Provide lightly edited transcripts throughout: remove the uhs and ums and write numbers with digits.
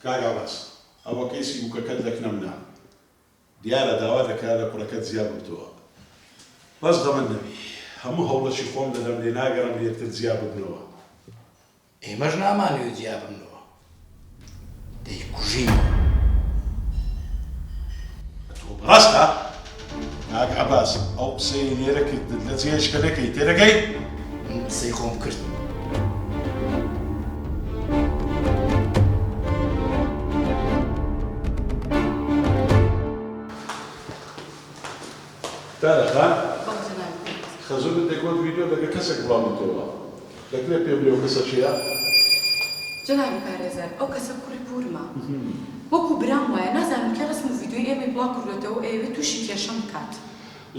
کاک عەباس ئەوە کەیسی بوکەکەت لە کنەم نا دیارە داوا دەکا لە کوڕەکەت جیا ببتەوە بەس غەمت نەبی هەموو هەوڵەکی خۆم دەدەم لێ ناگەڕێم لە یەکتر جیا ببنەوە. ئێمەش نامانەوێ جیا ببنەوە دەیکوژین. ئەتۆ بەڕاستە کاک عەباس ئەو قسەیەی لێرە کردت لە جێیەکی کە نەکەی تێدەگەی؟ من قسەی خۆم کرد. تارا خان خەزورت دەگۆت ڤیدیۆ لەگە کەسێک بڵاو بوتەوە دەکرێ پێم بلێ ئەو کەسە کێیە؟ جەنابی پارێزەر ئەو کەسە کوڕی پورمە وەکو برام وایە نازانم کێ ڕەسم و ڤیدیۆی ئێمەی بڵاو کردۆتەوە و ئەیەوێت توشی کێشەم بکات.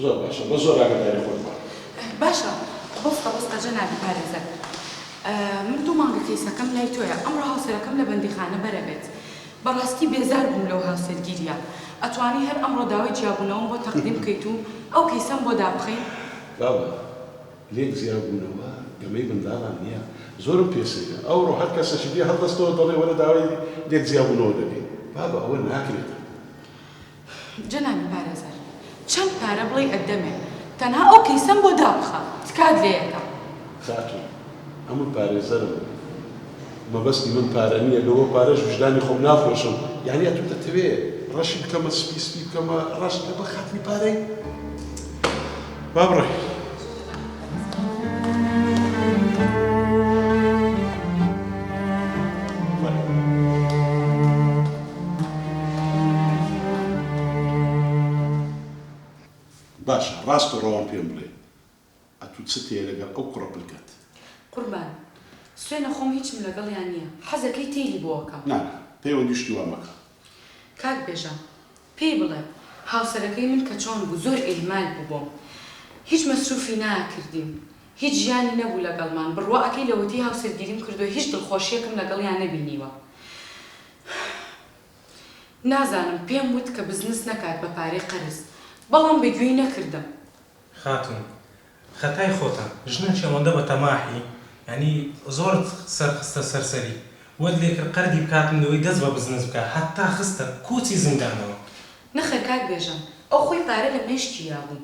زۆر باشە بەس زۆر ئاگاداری خۆت بە. باشە بەستە بەستە جەنابی پارێزەر من دوو مانگە کەیسەکەم لای تۆیە ئەمڕۆ هاوسەرەکەم لە بەندیخانە بەرەبێت بەڕاستی بێزار بووم لەو هاوسەرگیریە ئەتوانی هەر ئەمڕۆ داوای جیابوونەوەم بۆ تەقدیم بکەیت و ئەو کەیسەم بۆ دابخەی؟ بابە لێک جیابوونەوە گەمەی منداڵان نیە زۆرم پێ سەیرە ئەوڕۆ هەر کەسەکی دێ هەڵدەستەوە دەڵێ وەرە داوای لێک جیابوونەوە دەکەین بابە ئەوە ناکرێتن. جەنابی پارێزەر چەند پارە بڵێی ئەتدەمێ تەنها ئەو کەیسەم بۆ دابخە تکات لێ ئەکەم. خاتوون ئەمن پارێزەرم مەبەستی من پارە نیە لۆ پارەش ویژدانی خۆم نافرۆشم یانی ئەتوو دەتەوێ ڕەشی بکەمە سپی سپی بکەمە ڕەش لەبەر خاتری پارەی با بڕۆین. باشە ڕاست و ڕەوان پێم بڵێ ئەتوو چت هەیە لەگەڵ ئەو کوڕە پلکەت؟ قوربان سوێنە خۆم هیچم لەگەڵیا نیە حەزەکەی تێلی بۆ ئەکەم. نا نا پەیوەندی شتی وا مەکە. کاک بێژەن پێی بڵێ هاوسەرەکەی من کە چۆن بوو زۆر ئیهمال بوو بۆم هیچ مەسروفی ناکردین هیچ ژیانی نەبوو لەگەڵمان بڕوا ئەکەی لەوەتەی هاوسەرگیریم کردوە هیچ دڵخۆشیەکم لەگەڵیا نەبینیوە نازانم پێم وت کە بزنس نەکات بە پارەی قەرز بەڵام بە گوێی نەکردم. خاتوون خەتای خۆتە ژنەکی ئەوەندە بە تەماحی یانی زۆرت سەر خستە سەر سەری وەت لێ کرد قەردی بکاتن لەوەی دەست بە بزنس بکا هەتا خستە کوچی زیندانەوە. نەخێر کاک بێژەن ئەو خۆی پارە لە مێشکی یابوو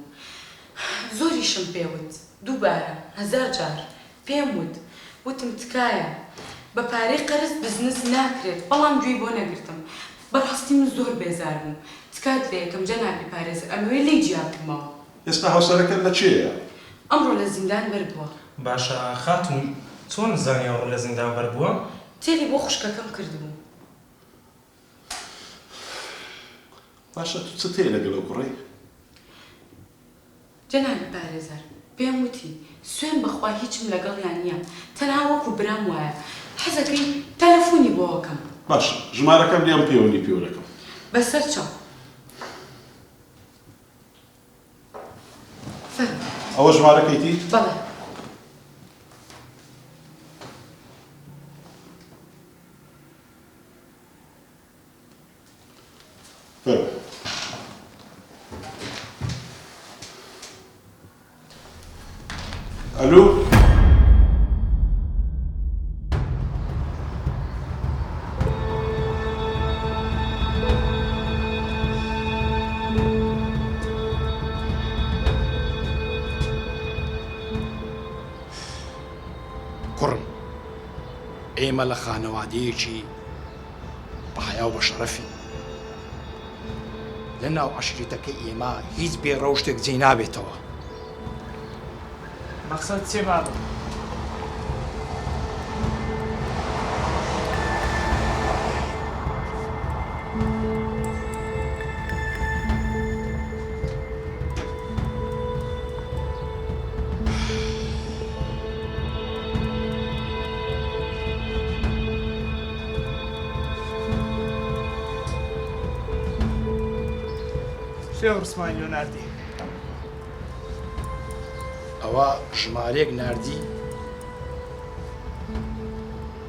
زۆریشم پێ وت دووبارە هەزارجار پێم وت وتم تکایە بە پارەی قەرز بزنس ناکرێت بەڵام گوێی بۆ نەگرتم بەڕاستی من زۆر بێزار بووم تکات لێ ئەکەم جەنابی پارێزەر ئەمەوێ لێی جیا ببمەوە. ئێستا هاوسەرەکەت لە کێیە؟ ئەمڕۆ لە زیندان بەربووە. باشە خاتوون چۆن زانی ئەوڕۆ لە زیندان بەربووە؟ تێلی بۆ خوشکەکەم کردبوو. باشە تو چت هەیە لەگەڵ ئەو کوڕەی؟ جەنابی پارێزەر پێم وتی سوێن بەخوا هیچم لەگەڵیا نیە تەنها وەکو برام وایە حەزەکەی تەلەفونی بۆ ئەکەم. باشە ژمارەکەم لێم پەیوەندی پێوە دەکەم. بەسەر چاو. فەرموو. ئەوە ژمارەکەیتی؟ بەڵێ. فەرموو. ئەلو. کوڕم ئێمە لە خانەوادەیەکی بە حەیا و بە شەڕەفین. لە ناو عەشیرەتەکەی ئێمە هیچ بێ ڕەوشتێک جێی نابێتەوە. مەقسەد چیە بابە؟ کێ عوسمان لۆ ناردی؟ ئەوە ژمارەیەک ناردی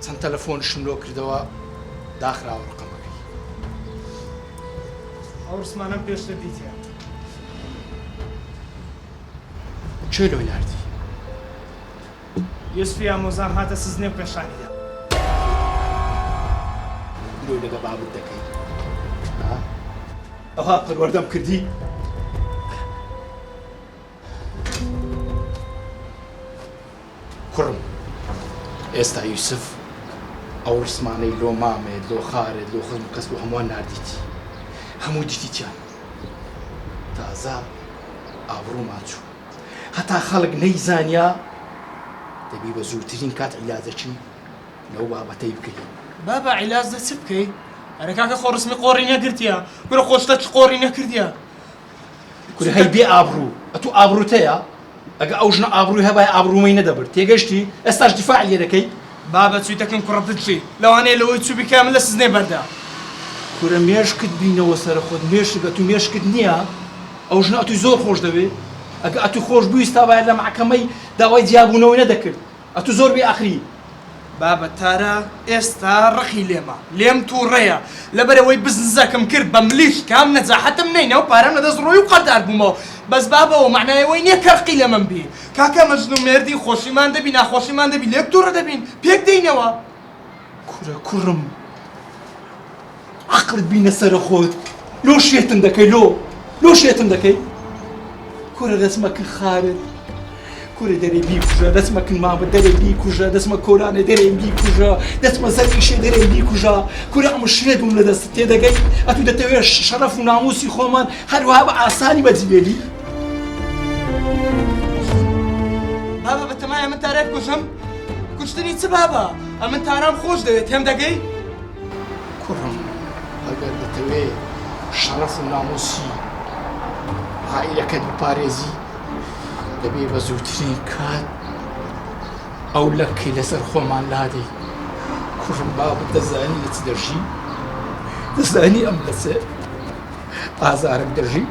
چەند تەلەفۆنشم لۆ کردەوە داخراوە ڕقەمەکەی. ئەو ڕسمانەم پێشتر دیتیە. کێ لۆی ناردی؟ یوسفی ئامۆزام هاتە سزنێ و پێشانی دا. لۆ لەگە بابت دەکەی؟ ها؟ ئەوها پەروەردەم کردی؟ کوڕم ئێستا یوسف ئەو ڕسمانەی لۆ مامێت لۆ خارێت لۆ خزم و کەس لۆ هەمووان ناردیتی هەموو دیتیتیان تازە ئابڕوومان چوو هەتا خەڵک نەیزانیا دەبی بە زووترین کات عیلاجەکی لەو بابەتەی بکەی. بابە عیلاج لە چ بکەی؟ ئەرێ کاکە خۆ ڕسمی قۆڕی نەگرتیە کورە خۆ شتە چ قۆڕی نەکردیە. کورە هەی بێ ئابڕوو ئەتوو ئابڕووت هەیە؟ ئەگە ئەو ژنە ئابڕووی هەبایە ئابڕوومەی نەدەبرد تێگەشتی؟ ئێستاش دیفاعی لێ دەکەی؟ بابە چویتەکەم کوڕە بچی لەوانەیە لەوەی چوبی کە من لە سزنێ بەردا. کورە مێشکت بینەوە سەر خۆت مێشک ئەتوو مێشکت نیە؟ ئەو ژنە ئەتووی زۆر خۆش دەوێ ئەگە ئەتووی خۆش بویستابایە لە مەحکەمەی داوای جیابوونەوەی نەدەکرد ئەتوو زۆر بێ ئەقلی. بابە تارا ئێستا ڕقی لێمە لێم توڕەیە لەبەرئەوەی بزنزەکم کرد بە ملیش کام نەجاحەتم نەینا و پارەم لەدەست ڕۆی و قەردار بوومەوە بەس بابە ئەوە مەعنای ئەوەی نیە کە ڕقی لەمن بی کاکە ئەمە ژن و مێردین خۆشیمان دەبی ناخۆشیمان دەبی لێک توڕە دەبین پێک دێینەوە. کورە کوڕم عەقڵت بینە سەرە خۆت لۆ شێتم دەکەی لۆ لۆ شێتم دەکەی کورە دەچمە کن خارت کورە دەرێ بیکوژە دەچمە کن مامە دەرێ بیکوژە دەچمە کۆلانێ دەرێ بیکوژە دەچمە سەر ئیشێ دەرێ بیکوژە کورە ئەمە شێت بووم لە دەستت تێدەگەی ئەتوو دەتەوێ شەرەف و ناموسی خۆمان هەروەها بە ئاسانی بەجی بێلی بابە بەتەمایە من تارای بکوژم کوشتنی چ بابە ئەمن تارام خۆش دەوێت تێم دەگەی کوڕم ئەگەر دەتەوێ شەڕەف و ناموسی عائیلەکەت بپارێزی دەبێ بە زووترین کات ئەو لەکەی لەسەر خۆمان لادەی کوڕم بابت دەزانی لە چ دەژی دەزانی ئەم لەسێ ئازارم دەژی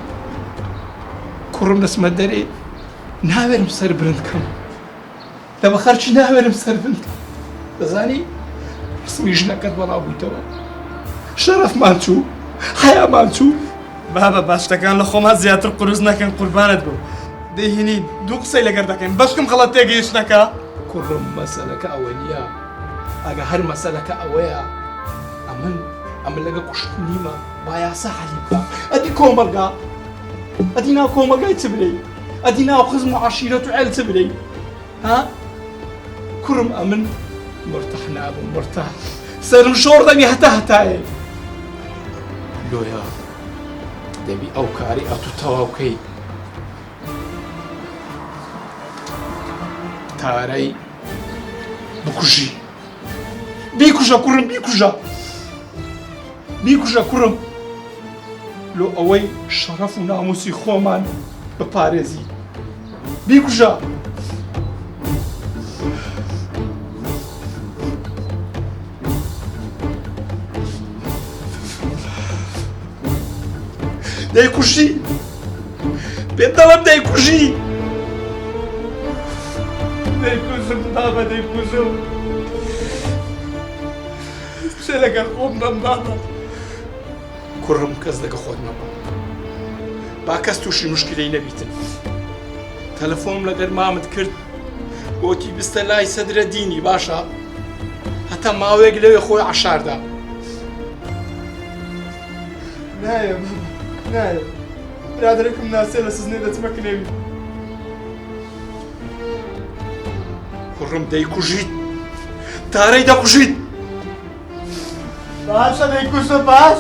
کوڕم دەچمە دەرێ ناوێرم سەر برند کەم لە بە خەرکی ناوێرم سەر برند کەم دەزانی ڕسمی ژنەکەت بەڵاو بوویتەوە شەرەفمان چوو حەیامان چوو. بابە با شتەکان لە خۆمان زیاتر قورس نەکەن قوربانت بم دەیهینین دوو قسەی لەگەر دەکەین بەشکم غەڵەت تێگەیشتنەکە. کوڕم مەسەلەکە ئەوە نییە ئەگە هەر مەسەلەکە ئەوەیە ئەمن ئەمن لەگە کوشتنیمە با یاسا حەلی بکا ئەدی کۆمەڵگا ئەدی ناو کۆمەڵگای چ برێی ئەدی ناو خزم و عەشیرەت و عێل چ برێی ها کوڕم ئەمن مرتاح نابم مرتاح سەرم شۆڕ دەبی هەتا هەتایێ لۆیە دەبی ئەو کاری ئەتوو تەواو کەی تارەی بکوژی بیکوژە کوڕم بیکوژە بیکوژە کوڕم لۆ ئەوەی شەڕەف و ناموسی خۆمان بپارێزی بیکوژە. دەیکوژی پێت دەڵێم دەیکوژی. دەیکوژم بابە دەیکوژم. چێ لەگەر خۆم بەم بابە. کوڕم کەس لەگە خۆت نەبە با کەس تووشی مشکلەی نەبیتن تەلەفۆنم لەگەر مامت کرد گۆتی بستە لای سەدرە دینی باشە هەتا ماوەیەک لەوێ خۆی عەشاردا. نایە بابە نایە برادەرێکم ناسیە لە سزنێ دەچمە کنێوی. کوڕم دەیکوژیت تارەی دەکوژیت. باشە دەیکوژم باش.